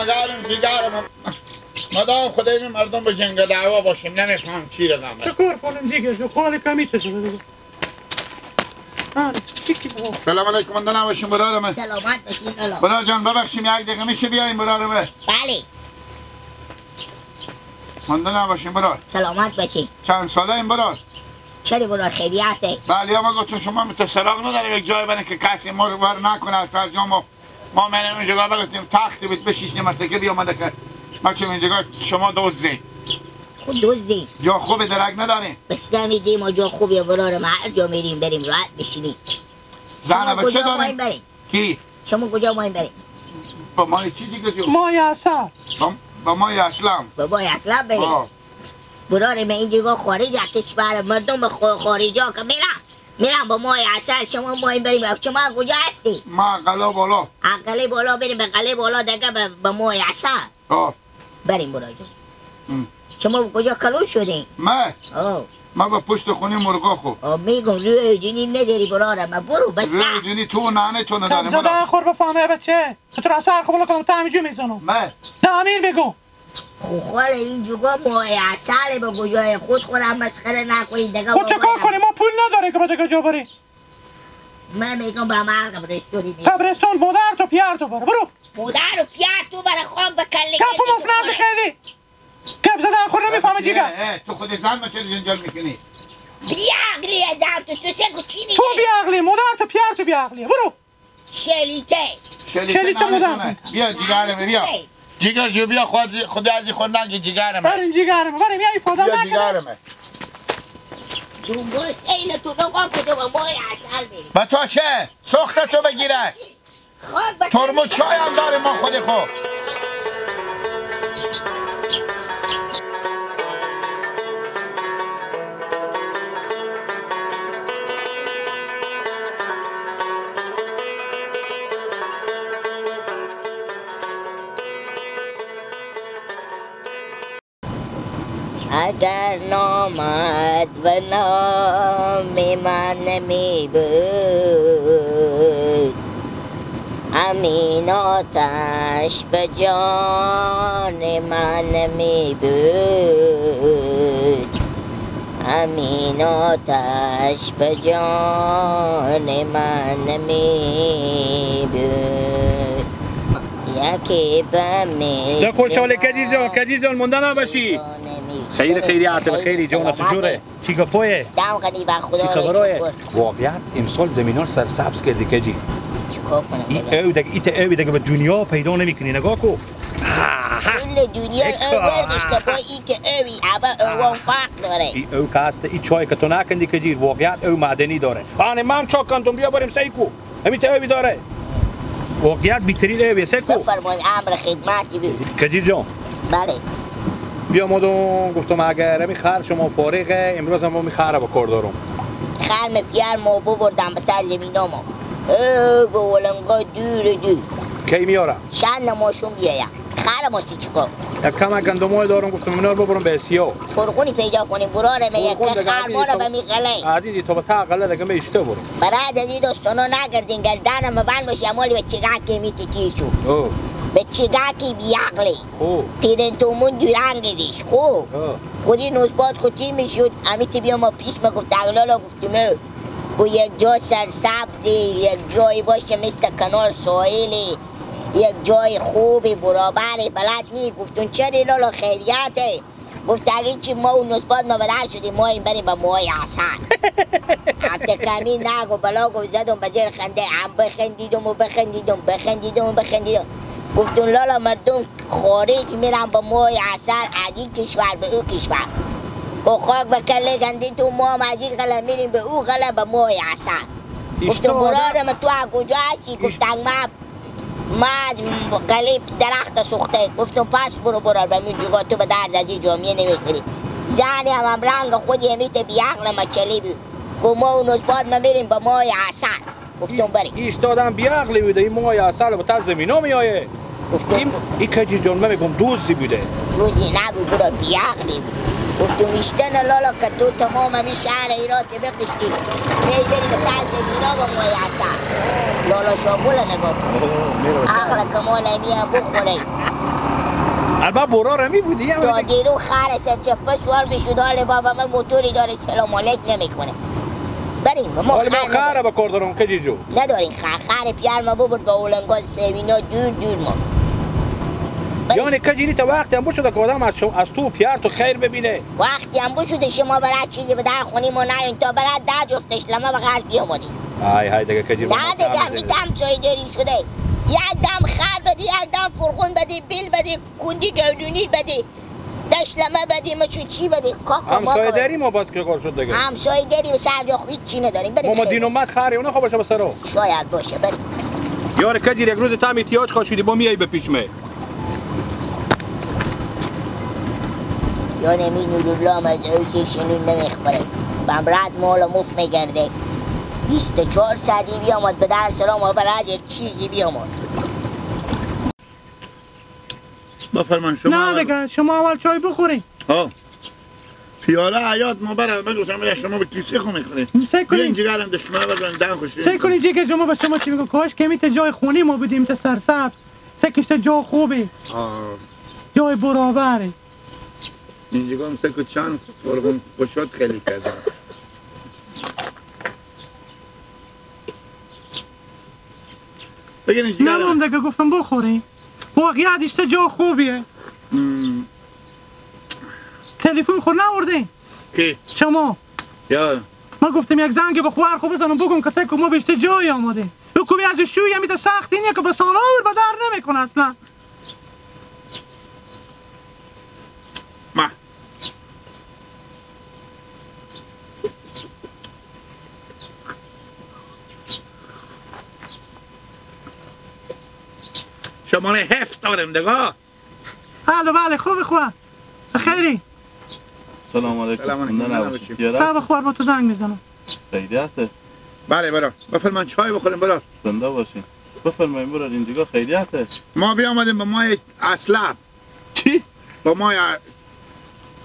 مگرم جگرم مدام خدای مردم به جنگ دعوا باشیم نمیفهم چی رقمه. چکار کنیم دیگه خال کمیته شده. سلام علیکم مانده نباشیم برادرم. سلامت باشین الله. برادر جان ببخشیم یک دقیقه میشه بیایم برادرم؟ بله. مانده نباشیم برادر. سلامت باشین. چند ساله این برادر؟ چرا برادر خیریته؟ بله ما گفتم شما متسراغ نداریم یک جای بره که کسی ما رو ور نکنه از سر جا ما منم اینجا بگفتیم تختی بود بشیشیم مرتکه بیامده که ما چون اینجا شما دزدی. خود دزدی. جا خوب درک نداریم. بس نمیدیم ما جا خوبی برادر هر جا میریم بریم راحت بشینیم. زن بچه داریم؟ کی؟ شما کجا مایم بریم؟ با مای چی چی مای اصل. با مای اسلام. با مای اسلام بریم. برادر من اینجا خارج از کشور مردم خارجا که میرم با مای اصل شما مایم بریم. شما کجا هستی؟ ما قلعه بالا. قلعه بالا بریم به قلعه بالا دیگه به مای اصل. بریم برادر جان. شما کجا کلون شدین؟ من؟ من با پشت خونه مرغا خو. میگم روی دینی نداری برادر من برو بس روی دینی تو نانه تو نداری برادر. زدن خور بفهمه بچه. تو رو اصلا خب کنم تا همینجور میزنم. من؟ نه امیر بگو. خو خاله این جوگا ماه عسل به کجای خود خورم مسخره نکنید دیگه. خب چه کار کنیم ما پول نداره که به دیگه جا بری. من میگم به من قبرستون. قبرستون مادر تو پیار تو برو برو. مادر و پیار تو برای خام به کله. کپو مفناز خیلی. کپ زدن خور نمیفهمه جیگر. تو خود زن ما چرا جنجال میکنی؟ بیعقلی زن تو تو سه چی میگی؟ تو بیعقلی مادر تو پیار تو بیعقلی برو. شلیته شلیته مادر. بیا جیگرم بیا. جیگر جو بیا خود از خوردن که جیگرم. بریم جیگرم بریم یا ایفاده نکنه. بیا جیگرم. دنبال سیل تو نگاه که تو با مای عسل میری. با تو چه؟ سخت تو بگیره. ترمو چای هم داریم ما خود خود. اگر نامد و نام من نمی بود امین آتش به جان من نمی بود امین آتش به جان من نمی بود یکی به می خوشحاله کدی جان کدی جان مونده نباشی. خیلی خیلی عاطل خیلی جون تو جوره چی گپویه دم غنی با خدا چی خبروه واقعیت امسال زمینار سرسبز کردی کجی چیکار کنم ای او دیگه ایت او دیگه به دنیا پیدا نمیکنی نگاه کو کل دنیا او برداشته با ای که اوی ابا او فرق داره ای او کاسته ای چای که تو نکندی کجی واقعیت او معدنی داره آنه من چا کندم بیا بریم سعی کو همین اوی داره واقعیت بیترین اوی سعی کو بفرمایید امر خدمتی بود کجی جان بله بیا مادم گفتم اگر می خر شما فارغه امروز هم می خره با کار دارم خرم پیار ما ببردم به سر زمینامو او به ولنگا دور دور کی میارم شن ماشون بیایم خر ماستی چیکار یک کم گندمای دارم گفتم اینا رو ببرم به سیا فرقونی پیدا کنیم براره می یک خر ما رو به می غله عزیزی تو به تا غله دیگه می اشته برو برای از این دوستانا نگردین گردنم بند باشه امالی به چگاکی می تیر شو به چگاکی بیعقلی پیرنتومون دورنگ دیش خوب خودی نوزباد خودی میشد امیت بیا ما پیش ما گفت اغلالا گفتیم گو یک جا سرسبزی یک جایی باشه مثل کنار ساحلی یک جای خوبی برابری بلد نی گفتون چرا لالا خیریته گفت اگه چی ما و نوزباد ما بدل شدیم ما این بریم به موهای عسل حتی کمی نگو بلا گفت زدم به زیر خنده هم بخندیدم و بخندیدم بخندیدم و بخندیدم گفتون لالا مردم خارج میرن با موهای عسل از این کشور به او کشور با خاک به کله گنده تو ما هم از این غله میریم به او غله به موهای عسل گفتم برادرم تو از کجا هستی؟ گفتن ما از قله درخت سوخته گفتم پس برو برو به من جگاه تو به درد از این جامعه نمیخوری زنی هم رنگ خودی همیت بیعقل مچلی بود گفت ما و نوزباد ما میریم به موهای عسل گفتم بریم ایستادم بیعقلی بوده این موهای عسل به تا زمینا میایه گفتم این کجی جان من میگم دوزی بوده دوزی نبود برو بیعقلی بود گفتم ایشتن لالا که تو تمام همی شهر ایرات بکشتی می بری به تا زمینا با موهای عسل لالا شابول نگاه کن عقل کمال همی هم بخوره البته برا رمی بودی تا دیرو خر سرچپه سوار میشد. حال بابا من موتوری داره سلام علیک نمیکنه. بریم ما خر خر با کار دارم کجی جو نداریم. خر خر پیار ما ببرد با اولنگاز سوینا دور دور ما. یعنی کجیری تا وقتی هم بشده که آدم از تو پیار تو خیر ببینه. وقتی هم بشده شما برای چیزی به در خونی ما نیاین تا برای در جفتش لما به غرب بیامدیم. های های دیگه کجی نه دیگه میتم سایداری شده. یک دم خر بدی، یک دم فرغون بدی، بیل بدی، کندی گردونی بدی، دشلمه بدی، ما چون چی بدی؟ کاکا همسایه داری ما باز که کار شد دیگه. همسایه داری سر جا هیچ چی نداریم. بریم ما دین اومد خری اون خو باشه بسرو. شاید باشه بریم. یار کجی یک روز تام احتیاج خوشیدی با میای به پیش می. یعنی می نورالله از او شنون نمیخوره. بمرد مال مف میگرده. 24 ساعتی بیامد به در سلام و برد یک چیزی بیامد. بفرمان شما. نه دیگه شما اول چای بخورین. ها پیاله حیات ما برم من گفتم شما به کیسه خو میخورین. سعی کنین جگرم دشمن بزن دم خوشی. سعی کنین جگر شما به شما چی میگم کاش که میت جای خونی ما بدیم تا سرسبز. سکشت جا خوبه. جای برابره. اینجا هم سکو چند فرغون خوشات خیلی کردم. نه دیگه گفتم بخوریم. واقعیت اشته جا خوبیه. تلفن خور نوردین؟ کی؟ شما. یا ما گفتم یک زنگ به خوار خو بزنم بگم که سکو ما به اشته جای آمده. بگم از شوی همیت سخت اینیه که به سالار به در نمیکنه اصلا. ما شماره 7 داریم دیگه. بله بله خوب خواه خیری. سلام علیکم. سلام علیکم. صاحب خوار با تو زنگ میزنم. خیریته؟ بله برا بفرمان چای بخوریم برا. زنده باشین. بفرمایین برا اینجا خیریته. ما بیامدیم با مای اصلب. چی؟ با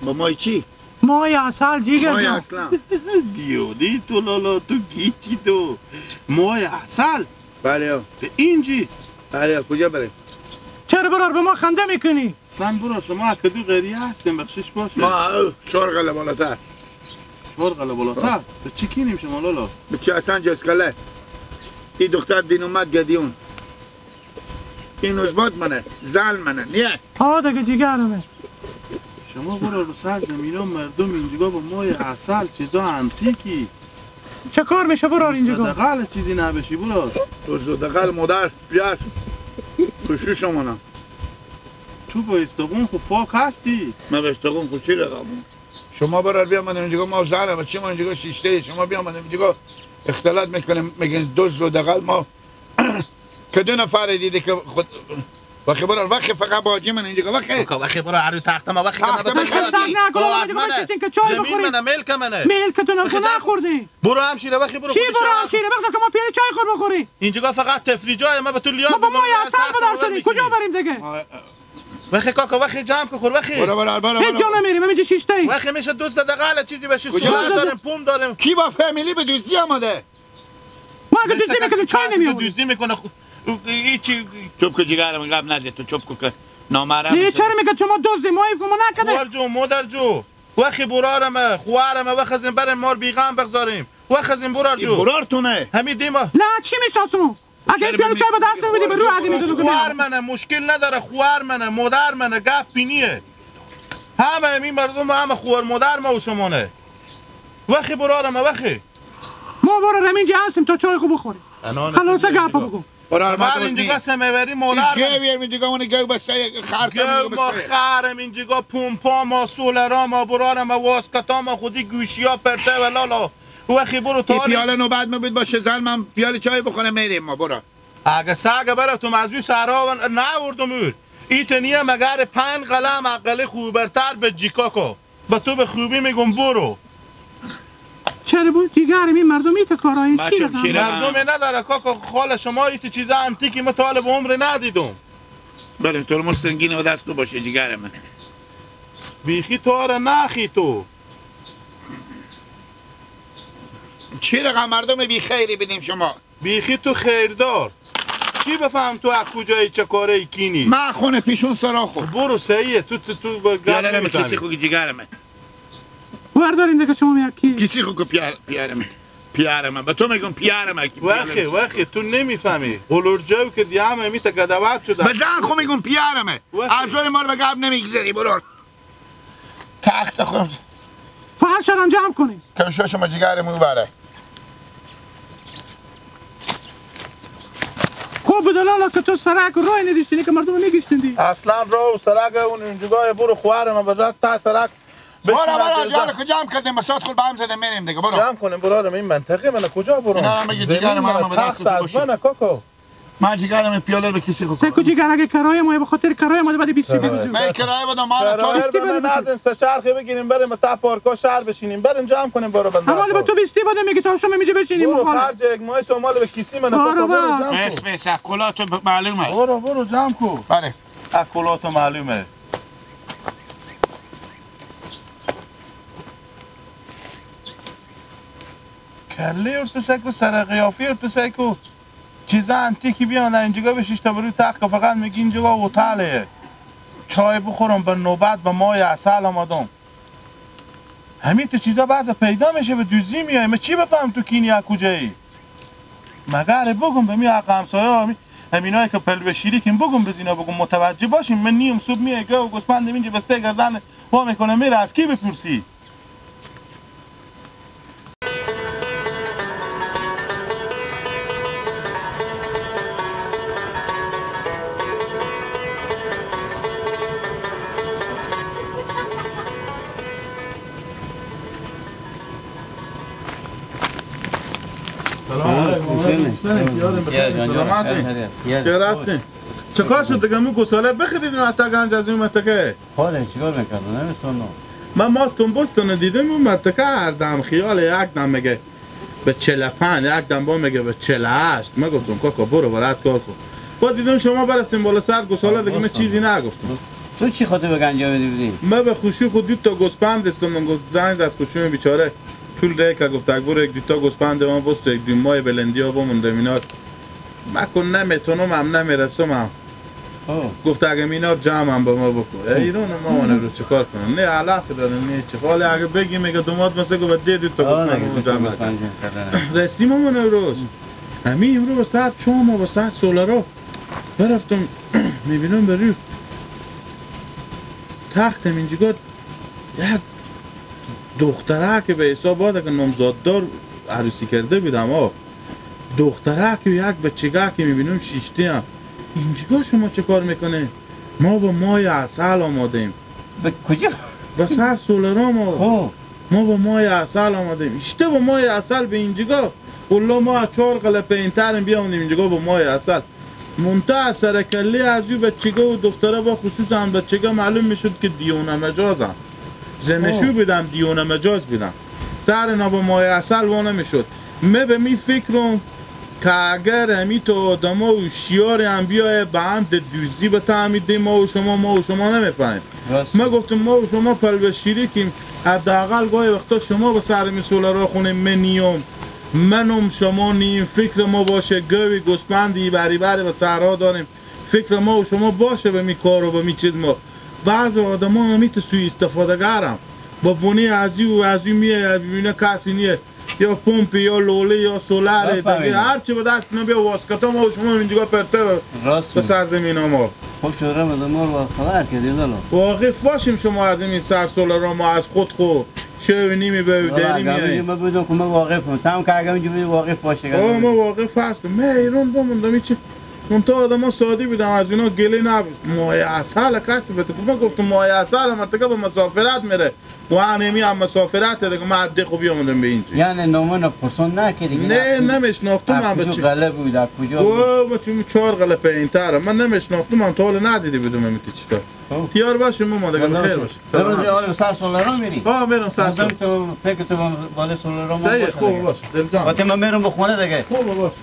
مای چی؟ مای عسل جیگر. مای عسل. دیودی تو لالا تو گیچی تو. مای عسل. بله. به اینجی. بله کجا بریم؟ چرا برار به ما خنده میکنی؟ اصلا برار شما کدو غیریه هستیم بخشش باشه. ما 4 قله بالاتر. 4 قله بالاتر؟ به چی کینیم شما لالا؟ به چی اصلا جسکله؟ این دختر دین اومد گدیون. این عزبات منه، زن منه، نیه؟ ها دیگه جگرمه. شما برار به سر زمینا مردم اینجا با مای عسل چیزا انتیکی. چه کار میشه برار اینجا؟ دقل چیزی نبشی برار. تو دقل مادر بیار. خوشی شما نه. تو با استقون خب پاک هستی. من با استقون خب چی رقم؟ شما برار بیا من اینجا ما زنم چی ما اینجا شیشته شما بیا من اینجا اختلاط میکنیم میگن دوز و دقل ما که دو نفر دیده که خود وقتی برار وقتی فقط باجی من اینجا وقتی وقتی برار عروی تخت ما وقتی تخت ما زمین منه ملک منه ملک تو نخوردی برو همشیره وقتی برو چی برو همشیره بخصا که ما پیاله چای خور بخوری اینجا فقط تفریجای ما به تو لیاد ما با مای عسل بدار شدیم کجا بریم دیگه وقتی کاکا وقتی جمع که خور وقتی برو برو برو هیچ جا نمیریم همینجا شیشته ایم وقتی میشه دوست دقیقه چیزی بشه سوال داریم پوم داریم کی با فامیلی به دوستی آمده ما اگه دوستی میکنیم چای نمیوریم دوستی میکنه هیچی چوب که جگرم قبل نزد تو چوب که نامرم نه چرا میگه شما دزدی ما ما نکده خوار جو مادر جو وقتی برارم خوارم وقتی از این بریم مار بیغم بگذاریم وقتی از این برار جو برار تونه همین دیما نه چی میشناسم اگه پیاله چای به دست میدی به رو از این میزنو خوار منه مشکل نداره خوار منه مادر منه گپ پینیه همه این مردم همه خوار مادر ما و شمانه وقتی برارم وقتی ما برار همینجا هستیم تا چای خوب بخوریم خلاصه گپ بگو برار ما اینجا سموری مادر گوی اینجا اون گوی بسته خرتم گو ما خرم اینجا پمپا ما سولرا ما برار ما واسکتا ما خودی گوشیا پرته و لالا وقتی برو تا پیاله نوبت مبید باشه زن من پیاله چای بخورم میریم ما برو اگه سگ برفتم از وی سرا نوردم اور ایتنیه مگر 5 قلم عقل خوبرتر به جیکاکو با تو به خوبی میگم برو چرا بود دیگرم این مردم ایت کارای چی مردم نداره کاکا خال شما ایت چیزا انتیکی ما طالب عمر ندیدم بله ترمز سنگین و دست تو باشه جگر من بیخی تو را نخی تو چی رقم مردم بی خیری بدیم شما بیخی تو خیردار چی بفهم تو از کجایی چه کاره کینی؟ من خونه پیشون سرا خود. برو سعیه تو تو با پیارم کسی خو جگرمه. ورداریم دیگه شما میکی. کسی خو پیارمه. پیارمه به تو میگم پیارمه. واخی واخی تو نمیفهمی. قلورجو که دیگه همه میته گدوات شده. بزن خو میگم پیارمه. از ما رو به گب نمیگذری برو. تخت خود. فرش هم جمع کنیم. کمشو شما جگرمون بره. خوب دلالا که تو سرک رای ندیشتینی که مردم میگشتیندی. اصلا راه و سرک اون اینجا برو خوار من بدرت تا سرک. برو برو جال که جمع کردیم مسات خود با هم زدیم میریم دیگه برو. جمع کنیم برو این منطقه من کجا برو؟ نه میگه جگر من به دست تو باشه. من کاکو. من جگرم پیاله به کسی خو. سکو جگر اگه کرایه ما به خاطر کرایه ما بعد 20 بدیم. من کرایه بدم ما تو بدم ندیم سه چرخه بگیریم بریم تا پارکا شهر بشینیم بریم جمع کنیم برو بنده. حواله به تو 20 بده میگه تا شما میجه بشینیم برو خرج یک ماه تو مال به کیسی من برو فس فس اکولاتو معلومه. برو برو جمع کو. بله اکولاتو معلومه. کله ارتو سکو سر قیافی ارتو سکو چیزا انتیکی بیان اینجا بشیش تا بروی تخت که فقط میگی اینجا هتله چای بخورم به نوبت به مای عسل آمدم. همین تو چیزا بعضا پیدا میشه به دوزی میای. من چی بفهم تو کینی کجایی؟ مگر بگم به می حق همسایه همینایی که پل به شیری کیم بگم بزینا بگم متوجه باشیم. من نیم صبح میای گاو گوسفند اینجا بسته گردن وا میکنه میره از کی بپرسی؟ سلامتی. چه کار شد دیگه مو گوساله بخریدین حتی گنج از این منطقه؟ خودم چیکار میکردم نمی‌تونم. من ماستون بستون دیدم اون منطقه هر دم خیال یک دم میگه به 45 یک دم با میگه به 48. من گفتم کاکا برو برات کار کن. با دیدم شما برفتین بالا سر گوساله دیگه من چیزی نگفتم. تو چی خاطر به گنج میدی؟ من به خوشی خود دو تا گوسفند استم من گفت زنگ زد خوشی بیچاره پول ده که گفت برو یک دو تا گوسفند من بست یک دو ماه بلندیا بمونده اینا مکن نمیتونم هم نمیرسم هم. گفت اگه مینا جمع هم با ما بکن. ایران ما رو چیکار کنم؟ نه علف داره نه چه. حالا اگه بگیم میگه دومات مثلا گفت دید تا گوسفند جمع رسیم ما روز همین امروز ساعت 4 و ساعت سولارا برفتم میبینم بری تختم اینجا یک دختره که به حساب آده که نامزاددار عروسی کرده بودم آه دختره که یک بچگاه که میبینم شیشته هم اینجا شما چه کار میکنه؟ ما با مای عسل آمادیم. به کجا؟ به سر سولارا ما ما با مای عسل آمادیم. اشته با مای عسل به اینجا والله ما از 4 قله پایین‌تریم بیامدیم اینجا با مای عسل. منتها سر کله از او بچگاه و دختره با خصوص هم بچگاه معلوم میشد که دیونه مجازم. زنشو بودم دیونه مجاز بودم. سر اینا با مای عسل وا نمیشد. من به می فکرم که اگر همی تو آدم ها و شیار هم بیایه به هم دوزی به تعمید ما و شما نمیفهمیم. ما گفتم ما و شما پل شریکیم حداقل گاهی وقتا شما به سر می سولارا خونه من نیوم منم شما نیم فکر ما باشه گوی گوسفندی بری بری به سرها داریم فکر ما و شما باشه به می کار و به می چیز ما. بعض آدم ها همی تو سوی استفاده گرم با بونه از او از او میه ببینه کسی نیه یا پمپ یا لوله یا سولار دیگه هر چی به دست اینا بیا واسکتا ما و شما اینجا پرته به سرزمین ما. خب چرا ما رو خبر کردی دلو واقف باشیم شما از این سر سولارا ما از خود خو شو نیمی به دری میای. ما بدون که ما واقفم تمام که اگه اینجا واقف باشه. ما واقف هستم. من ایران بموندم چی منتها آدم ساده بودم از اینا گله نبود. مایه عسل کسی به تو گفتم مایه عسل مرتکب به مسافرت میره و انمی هم مسافرت دیگه من عده خوبی اومدم به اینجا. یعنی نامون پرسون نکردی؟ نه نمیشناختم من بچه. غله بود از کجا بود؟ چون 4 غله پایین‌تره من نمیشناختم من تا حالا ندیده بودم همین چیزا. تیار باشیم ما دیگه خیر باشه. سلام. سر سولارا میری؟ آه میرم سر تو فکر تو بالا سولارا ما. خوب باشه. دل جان. وقتی من میرم به خونه دیگه. خوب باشه.